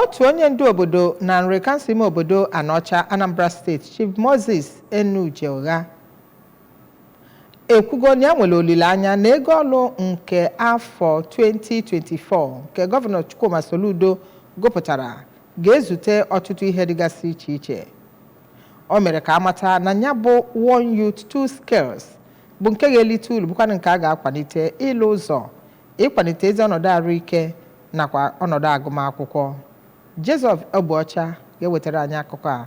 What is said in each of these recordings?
Otu onye ndu obodo na Nri, kansụl ime obodo Anaọcha, Anambra Steeti, Chief Moses Enujiugha, ekwugo na ya nwere olileanya na ego ọlụ nke afọ 2024 nke Gọvanọ Chukwuma Soludo gụpụtara ga-ezute ọtụtụ ihe dịgasị iche iche. O mere ka amata na ya bụ One Youth Two Skills bụ nke ga-elite uru, bụkwanụ nke a ga-akwalite ịlụ ụzọ, ịkwalite ezi ọnọdụ ahụike nakwa ọnọdụ agụmakwụkwọ. Joseph Ogbuọcha ga-ewetara anyị akụkọ a.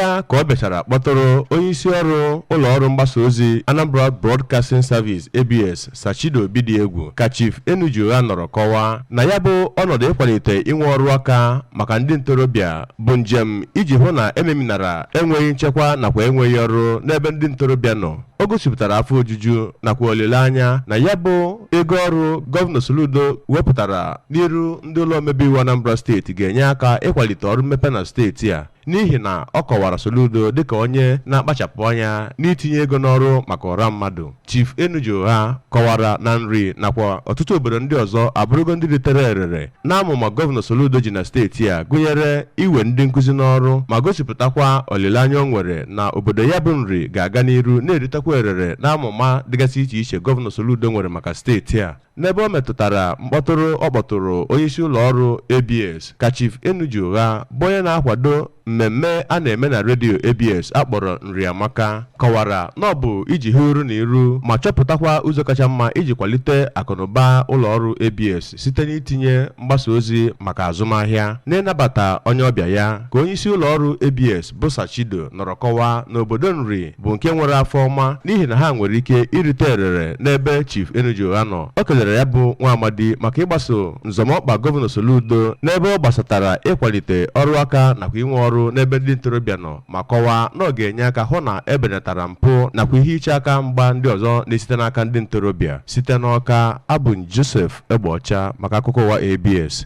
Ya ka ọ bịachara kpọtụrụ onyeisi ọrụ ụlọ ọrụ mgbasa ozi Anambra Broadcasting Service, ABS, Sachido Obidiegwu, ka Chief Enujiugha nọrọ kọwaa na ya bụ ọnọdụ ịkwalite inwe ọrụ aka maka ndị ntorobịa bụ njem iji hụ na ememinara enweghị nchekwa nakwa enweghị ọrụ n'ebe ndị ntorobịa nọ. O gosipụtara afọ ojuju nakwa olileanya na ya bụ ego ọrụ Gọvanọ Soludo wepụtara n'iru ndị ụlọ omebe iwu Anambra Steeti ga-enye aka ịkwalite ọrụ mmepe na steeti a, n'ihi na ọ kọwara Soludo dịka onye na-akpachapụ anya n'itinye ego n'ọrụ maka ọra mmadụ. Chief Enujiugha kọwara na Nri nakwa ọtụtụ obodo ndị ọzọ abụrụgo ndị ritere erere n'amụma Gọvanọ Soludo ji na steeti a, gụnyere iwe ndị nkụzi n'ọrụ, ma gosipụtakwa olileanya o nwere na obodo ya bụ Nri ga-aga n'iru na-eritekwa erere n'amụma dịgasị iche iche Gọvanọ Soludo nwere maka steeti a. N'ebe ọ metụtara mkpọtụrụ ọ kpọtụrụ onyeisi ụlọ ọrụ ABS, ka Chief Enujiugha, bụ onye na-akwado mmemme a na-eme na redio ABS akpọrọ Nri Amaka, kọwara na ọ bụ iji hụ iru na iru ma chọpụtakwa ụzọ kacha mma iji kwalite akụnụba ụlọ ọrụ ABS site n'itinye mgbasa ozi maka azụmahịa. N'ịnabata onye ọbịa ya, ka onyeisi ụlọ ọrụ ABS bụ Sachido nọrọ kọwaa na obodo Nri bụ nke nwere afọ ọma, n'ihi na ha nwere ike irite erere n'ebe Chief Enujiugha nọ. O kelere ya bụ nwa amadi maka ịgbaso nzọmọkpa Gọvanọ Soludo n'ebe ọ gbasatara ịkwalite ọrụ aka nakwa inwe ọrụ n'ebe ndị ntorobịa nọ, ma kọwaa na ọ ga-enye aka hụ na ebenatara mpụ nakwa ihe iche aka mgba ndị ọzọ na-esite n'aka ndị ntorobịa. Site n'Ọka, abụ m Joseph Egbeọcha maka akụkọ ụwa ABS.